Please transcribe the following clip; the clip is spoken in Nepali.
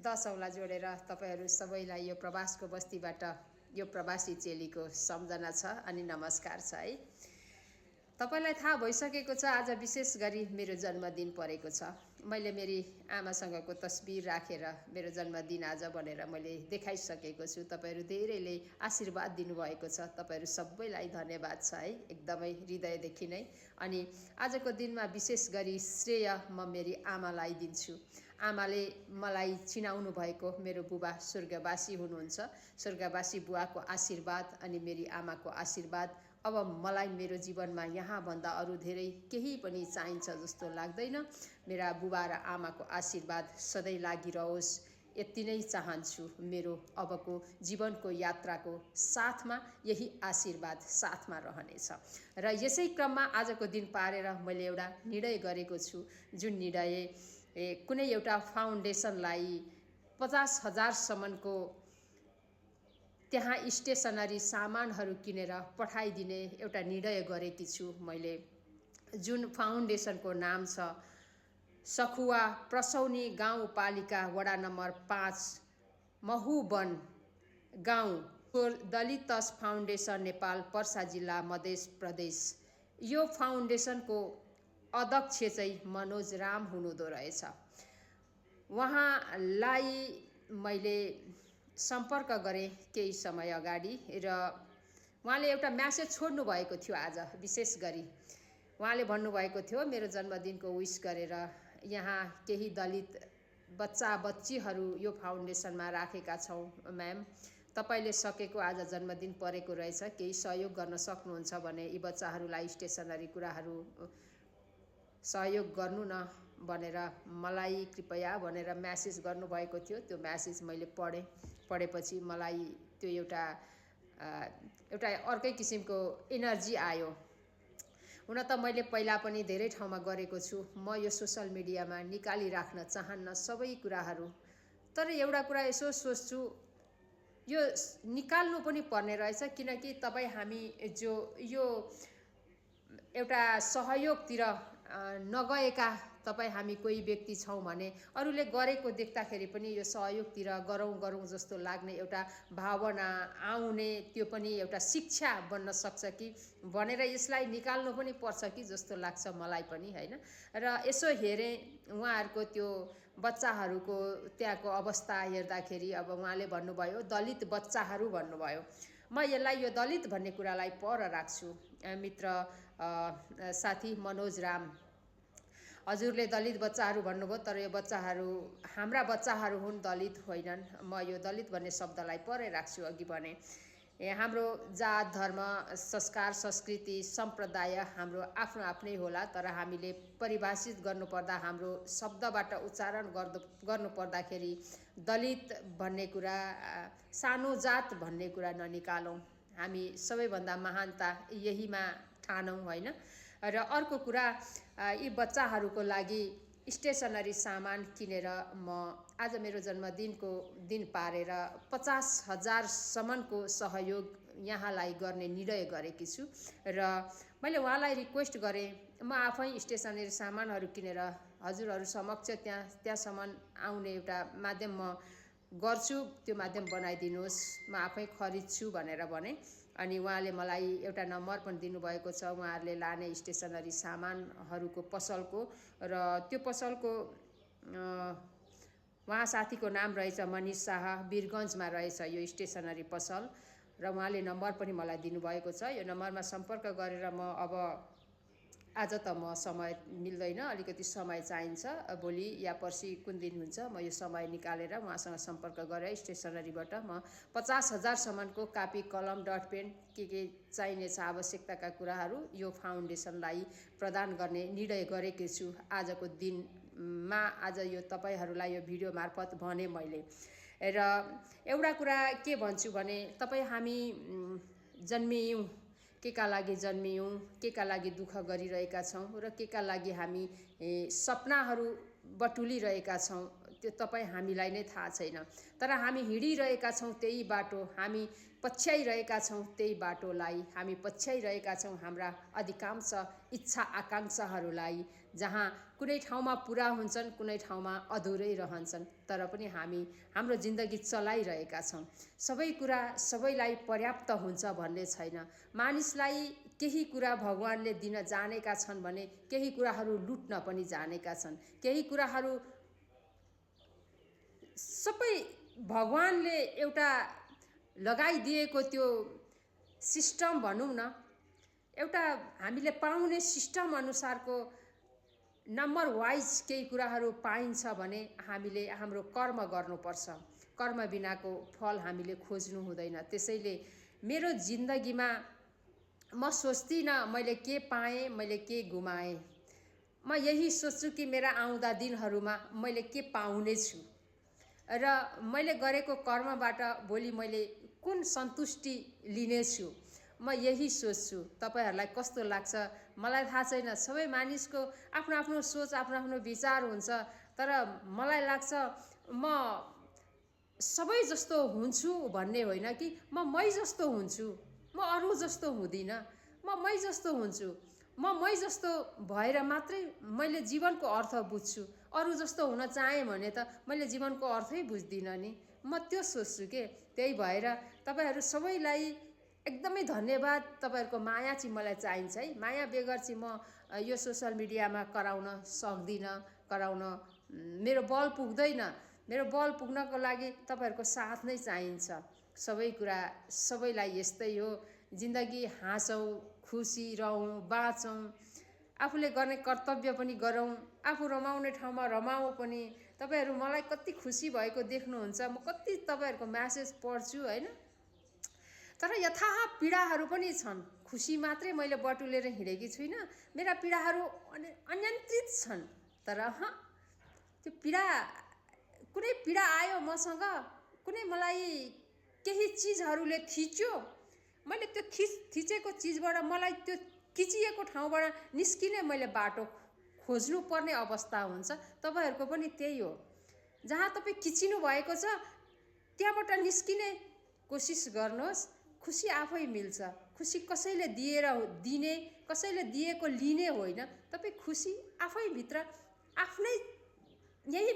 10 औँला जोडेर तपाईहरू सबैलाई यो प्रवासको बस्तीबाट यो प्रवासी चेलीको सम्झना छ अनि नमस्कार छ है। तपाईलाई थाहा भइसकेको छ आज विशेष गरी मेरो जन्मदिन परेको छ। मैले मेरी आमासँगको तस्बिर राखेर मेरो जन्मदिन आज भनेर मैले देखाइसकेको छु। तपाईहरू धेरैले आशीर्वाद दिनुभएको छ। तपाईहरू सबैलाई धन्यवाद छ है, एकदमै हृदयदेखि नै। अनि आजको दिनमा विशेष गरी श्रेय म मेरी आमालाई दिन्छु। आमाले मलाई चिनाउनु भएको मेरो बुबा स्वर्गवासी हुनुहुन्छ। स्वर्गवासी बुवाको आशीर्वाद अनि मेरी आमाको आशीर्वाद अब मलाई मेरो जीवनमा यहाँ भन्दा अरू धेरै केही पनि चाहिन्छ जस्तो लाग्दैन। मेरा बुबा र आमाको आशीर्वाद सधैँ लागिरहोस् यति नै चाहन्छु। मेरो अबको जीवनको यात्राको साथमा यही आशीर्वाद साथमा रहनेछ। र यसै क्रममा आजको दिन पारेर मैले एउटा निर्णय गरेको छु, जुन निर्णय कुनै एउटा फाउन्डेसनलाई 50,000 सम्मको त्यहाँ स्टेसनरी सामानहरू किनेर पठाइदिने एउटा निर्णय गरेकी छु मैले। जुन फाउन्डेसनको नाम छ सखुवा प्रसौनी गाउँपालिका वडा नम्बर 5 महुवन गाउँ दलित तस फाउन्डेसन नेपाल पर्सा जिल्ला मध्य प्रदेश। यो फाउन्डेसनको अध्यक्ष चाहिँ मनोज राम हुनुहुँदो रहेछ। उहाँलाई मैले सम्पर्क गरेँ केही समय अगाडि र उहाँले एउटा म्यासेज छोड्नु भएको थियो। आज विशेष गरी उहाँले भन्नुभएको थियो मेरो जन्मदिनको विश गरेर यहाँ केही दलित बच्चा बच्चीहरू यो फाउन्डेसनमा राखेका छौँ म्याम, तपाईँले सकेको आज जन्मदिन परेको रहेछ, केही सहयोग गर्न सक्नुहुन्छ भने यी बच्चाहरूलाई स्टेसनरी कुराहरू सहयोग गर्नु न भनेर मलाई कृपया भनेर म्यासेज गर्नुभएको थियो। त्यो म्यासेज मैले पढेपछि मलाई त्यो एउटा अर्कै किसिमको एनर्जी आयो। हुन त मैले पहिला पनि धेरै ठाउँमा गरेको छु। म यो सोसल मिडियामा निकालिराख्न चाहन्न सबै कुराहरू, तर एउटा कुरा यसो सोच्छु यो निकाल्नु पनि पर्ने रहेछ, किनकि तपाईँ हामी जो यो एउटा सहयोगतिर नगएका तपाईँ हामी कोही व्यक्ति छौँ भने अरूले गरेको देख्दाखेरि पनि यो सहयोगतिर गरौँ जस्तो लाग्ने एउटा भावना आउने, त्यो पनि एउटा शिक्षा बन्न सक्छ कि भनेर यसलाई निकाल्नु पनि पर्छ कि जस्तो लाग्छ मलाई पनि हैन। र यसो हेरेँ उहाँहरूको त्यो बच्चाहरूको त्यहाँको अवस्था हेर्दाखेरि अब उहाँले भन्नुभयो दलित बच्चाहरू भन्नुभयो। म यसलाई यो दलित भन्ने कुरालाई पर राख्छु। मित्र साथी मनोज राम, हजुरले दलित बच्चाहरू भन्नुभयो, तर यो बच्चाहरू हाम्रा बच्चाहरू हुन्, दलित होइनन्। म यो दलित भन्ने शब्दलाई परै राख्छु। अघि भने हाम्रो जात धर्म संस्कार संस्कृति सम्प्रदाय हाम्रो आफ्नो आफ्नै होला, तर हामीले परिभाषित गर्नुपर्दा हाम्रो शब्दबाट उच्चारण गर्नु पर्दाखेरि दलित भन्ने कुरा, सानो जात भन्ने कुरा ननिकालौँ। हामी सबैभन्दा महानता यहीमा ठानौँ होइन। र अर्को कुरा यी बच्चाहरूको लागि स्टेसनरी सामान किनेर म आज मेरो जन्मदिनको दिन पारेर 50,000 सम्मको सहयोग यहाँलाई गर्ने निर्णय गरेकी छु। र मैले उहाँलाई रिक्वेस्ट गरेँ म आफै स्टेसनरी सामानहरू किनेर हजुरहरू समक्ष त्यहाँसम्म आउने एउटा माध्यम म गर्छु, त्यो माध्यम बनाइदिनुहोस्, म आफै खरिद्छु भनेर भने। अनि उहाँले मलाई एउटा नम्बर पनि दिनुभएको छ उहाँहरूले लाने स्टेसनरी सामानहरूको पसलको। र त्यो पसलको उहाँ साथीको नाम रहेछ मनिष शाह, वीरगन्जमा रहेछ यो स्टेसनरी पसल। र उहाँले नम्बर पनि मलाई दिनुभएको छ। यो नम्बरमा सम्पर्क गरेर म अब आज त म समय मिल्दैन, अलिकति समय चाहिन्छ, भोलि या पर्सि कुन दिन हुन्छ म यो समय निकालेर उहाँसँग सम्पर्क गरेर स्टेसनरीबाट म 50,000 सम्मको कापी कलम डट पेन के चाहिनेछ आवश्यकताका कुराहरू यो फाउन्डेसनलाई प्रदान गर्ने निर्णय गरेकी छु आजको दिनमा। आज यो तपाईँहरूलाई यो भिडियो मार्फत भने मैले। र एउटा कुरा के भन्छु भने तपाईँ हामी जन्मियौँ, के का लागि जन्मियौँ, के का लागि दुःख गरिरहेका छौँ र के का लागि हामी सपनाहरू बटुलिरहेका छौँ, त्यो तपाईँ हामीलाई नै थाहा छैन। तर हामी हिँडिरहेका छौँ त्यही बाटो, हामी पछ्याइरहेका छौँ त्यही बाटोलाई, हामी पछ्याइरहेका छौँ हाम्रा अधिकांश इच्छा आकाङ्क्षाहरूलाई, जहाँ कुनै ठाउँमा पुरा हुन्छन्, कुनै ठाउँमा अधुरै रहन्छन्, तर पनि हामी हाम्रो जिन्दगी चलाइरहेका छौँ। सबै कुरा सबैलाई पर्याप्त हुन्छ भन्ने छैन। मानिसलाई केही कुरा भगवानले दिन जानेका छन् भने केही कुराहरू लुट्न पनि जानेका छन्। केही कुराहरू सबै भगवानले एउटा लगाइदिएको त्यो सिस्टम भनौँ न, एउटा हामीले पाउने सिस्टम अनुसारको नम्बर वाइज केही कुराहरू पाइन्छ भने हामीले हाम्रो कर्म गर्नुपर्छ। कर्म बिनाको फल हामीले खोज्नु हुँदैन। त्यसैले मेरो जिन्दगीमा म सोच्दिनँ मैले के पाएँ, मैले के गुमाएँ। म यही सोच्छु कि मेरा आउँदा दिनहरूमा मैले के पाउने छु र मैले गरेको कर्मबाट भोलि मैले कुन सन्तुष्टि लिनेछु, म यही सोच्छु। तपाईहरूलाई कस्तो लाग्छ मलाई थाहा छैन। सबै मानिसको आफ्नो आफ्नो सोच, आफ्नो आफ्नो विचार हुन्छ। तर मलाई लाग्छ म सबै जस्तो हुन्छु भन्ने होइन कि मै जस्तो हुन्छु, म अरू जस्तो हुँदिनँ, मै जस्तो हुन्छु। मै जस्तो भएर मात्रै मैले जीवनको अर्थ बुझ्छु। अरू जस्तो हुन चाहेँ भने त मैले जीवनको अर्थै बुझ्दिनँ नि। म त्यो सोच्छु के। त्यही भएर तपाईहरू सबैलाई एकदमै धन्यवाद। तपाईहरूको माया चाहिँ मलाई चाहिन्छ है। माया बेगर चाहिँ म यो सोसल मिडियामा कराउन सक्दिनँ, कराउन मेरो बल पुग्दैन। मेरो बल पुग्नको लागि तपाईहरूको साथ नै चाहिन्छ। सबै कुरा सबैलाई यस्तै हो। जिन्दगी हाँसौँ, खुसी रहौँ, बाँचौँ, आफूले गर्ने कर्तव्य पनि गरौँ, आफू रमाउने ठाउँमा रमाउँ पनि। तपाईहरू मलाई कति खुसी भएको देख्नुहुन्छ। म कति तपाईहरूको म्यासेज पढ्छु होइन। तर यथाह पीडाहरू पनि छन्। खुसी मात्रै मैले बटुलेर हिँडेकी छुइनँ। मेरा पीडाहरू अनियन्त्रित छन्। तर त्यो पीडा, कुनै पीडा आयो मसँग, कुनै मलाई केही चिजहरूले थिच्यो, मैले त्यो थिचेको चिजबाट मलाई त्यो खिचिएको ठाउँबाट निस्किने मैले बाटो खोज्नु पर्ने अवस्था हुन्छ। तपाईहरूको पनि त्यही हो। जहाँ तपाईँ खिचिनु भएको छ त्यहाँबाट निस्किने कोसिस गर्नुहोस्। खुसी आफै मिल्छ। खुसी कसैले दिने, कसैले दिएको लिने होइन। तपाईँ खुसी आफै भित्र आफ्नै यही